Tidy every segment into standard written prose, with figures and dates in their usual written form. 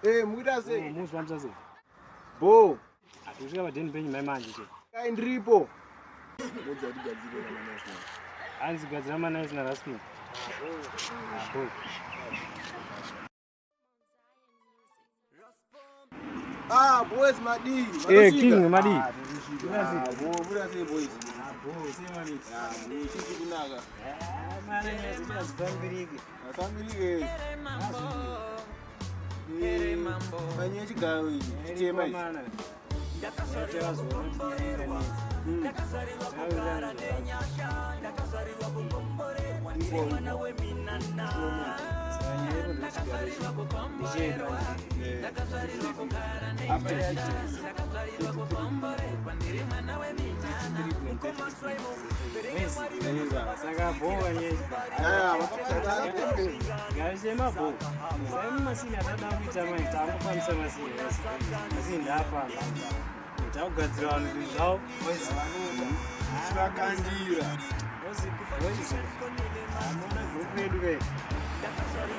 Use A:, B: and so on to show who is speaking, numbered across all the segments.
A: Eh, mukuita sei?
B: Muzvambisa sei?
A: Bo.
B: Akusvika padheni penyu mai manje che.
A: Kai ndiripo.
C: Mudza tigadzire manasi.
B: Hanzi gadzira manasi na Rasmus. Bo.
A: Ah, boys madii.
B: Eh, king madii.
A: Ah, bo, buda sei boys.
B: Ah, bo, sei madii.
A: Ah, bo, chichi kunaka.
B: Ah, mara nyaya
A: Afambirike. Eh, manye chigayo ichi, chitema ichi.
B: Saka bhowa
A: Ah,
B: garisema bho sai masini atada kuita manje taangofambisa masini masini ndaafamba takugadzira vanhu zvinhu zvavo
C: Vakandira.
B: amona gurupu yedu ke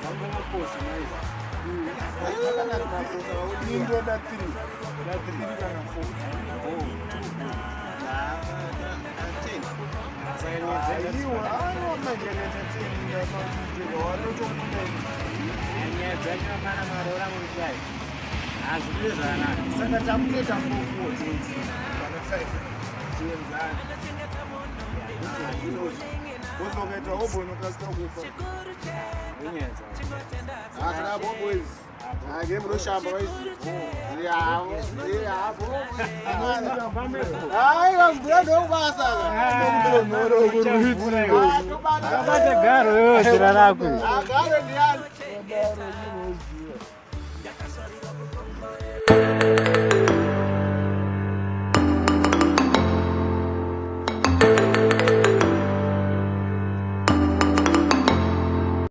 B: vanga makosi maizi
C: Indoda 3. 3 kana 4. Aiwa, aiwa manje akaita 10 ndakatijeka wanotobuda
B: nyaya dzacho mana marora murushai hazvikude zvakanaka
C: saka takutoita 4 kana 5 chienzana. Boss wakaita hobo unokasika kufa.
B: nyaya dzacho
A: Ah, saka bo boys. Ah, game roshamba boys. Yeah, yeah, bo. Aiwa, mvura ndokubasa. Ah, tobata.
B: akabata garo wewe zera rako
A: Ah, garo ndiyani.